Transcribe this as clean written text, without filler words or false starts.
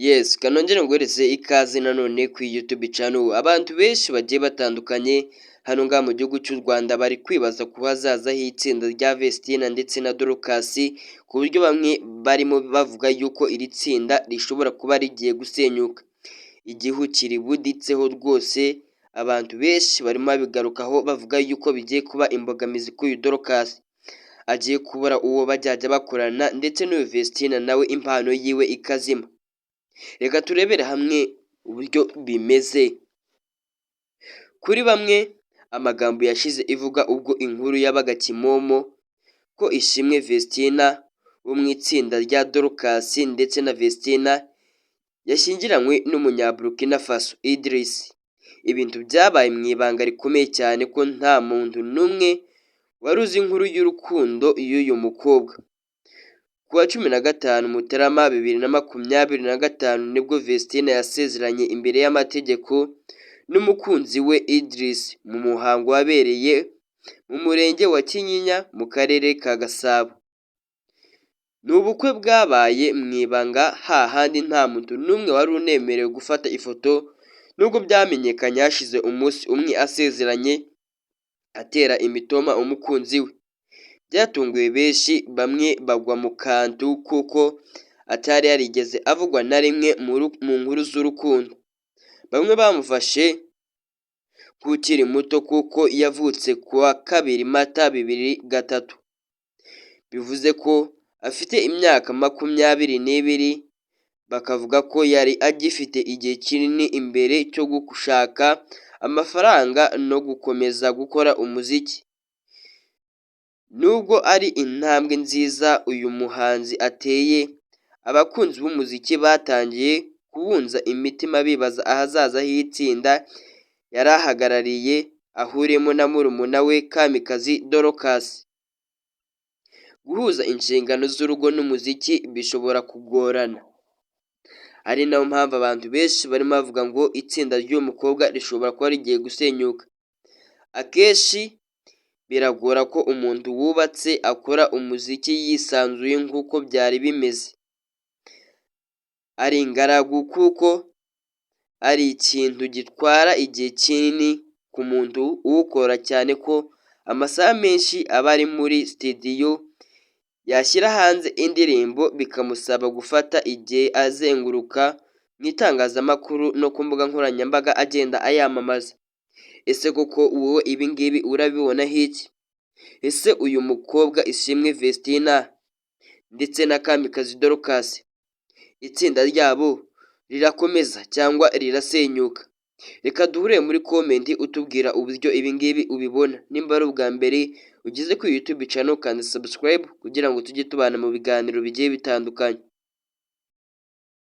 Yes, kanongere nguhereze ikaze nanone ku YouTube channel. Abantu benshi bagiye batandukanye hano ngaha mu gihugu cy'u Rwanda bari kwibaza ku hazaza h'itsinda rya Vestina ndetse na Dorcas, ku buryo bamwe barimo bavuga yuko iri tsinda rishobora kuba rigiye gusenyuka. Igihu kiribuditseho rwose, abantu benshi barimo babigarukaho bavuga yuko bigiye kuba imbogamizi kuri uyu Dorcas. Agiye kubura uwo bajyajya bakorana ndetse n'uyu Vestina nawe impano yiwe ikazima. Reka turebere hamwe uburyo bimeze. Kuri bamwe, amagambo yashize ivuga ubwo inkuru yabaga kimomo ko Ishimwe Vestina wo mu itsinda rya Dorcas ndetse na Vestina yashyingiranywe n'Umunyaburukina Faso Idris. Ibintu byabaye mu ibanga rikomeye cyane ko nta muntu n'umwe wari uzi inkuru y'urukundo y'uyu mukobwa. Ku wa 15 Mutarama 2025 nibwo Vestina yasezeranye imbere y'amategeko n'umukunzi we Idris mu muhango wabereye mu murenge wa Kinyinya mu karere ka Gasabo. Ni ubukwe bwabaye mu ibanga hahandi nta muntu n'umwe wari unemerewe gufata ifoto, nubwo byamenyekanye hashize umunsi umwe asezeranye atera imitoma umukunzi we. Byatunguye benshi, bamwe bagwa mu kantu kuko atari yarigeze avugwa na rimwe mu nkuru z'urukundo. Bamwe bamufashe nk'ukiri muto kuko yavutse ku wa 2 Mata 2003. Bivuze ko afite imyaka 22, bakavuga ko yari agifite igihe kinini imbere cyo gushaka amafaranga no gukomeza gukora umuziki. Nubwo ari intambwe nziza uyu muhanzi ateye, abakunzi b'umuziki batangiye kubunza imitima bibaza ahazaza h'itsinda yari ahagarariye ahuriyemo na murumuna we Kamikazi Dorcas. Guhuza inshingano z'urugo n'umuziki bishobora kugorana, ari nayo mpamvu abantu benshi barimo bavuga ngo itsinda ry'uyu mukobwa rishobora kuba rigiye gusenyuka. Akenshi biragora ko umuntu wubatse akora umuziki yisanzuye nk'uko byari bimeze ari ingaragu, kuko ari ikintu gitwara igihe kinini ku muntu uwukora, cyane ko amasaha menshi aba ari muri studio, yashyira hanze indirimbo bikamusaba gufata igihe azenguruka mu itangazamakuru no ku mbuga nkoranyambaga agenda ayamamaza. Ese koko wowe ibi ngibi urabibonaho iki? Ese uyu mukobwa Ishimwe Vestina ndetse na Kamikazi Dorcas, itsinda ryabo rirakomeza cyangwa rirasenyuka? Reka duhure muri comment utubwira uburyo ibi ngibi ubibona. Nimba ari ubwa mbere ugeze kuri YouTube channel, kanda subscribe kugira ngo tujye tubana mu biganiro bigiye bitandukanye.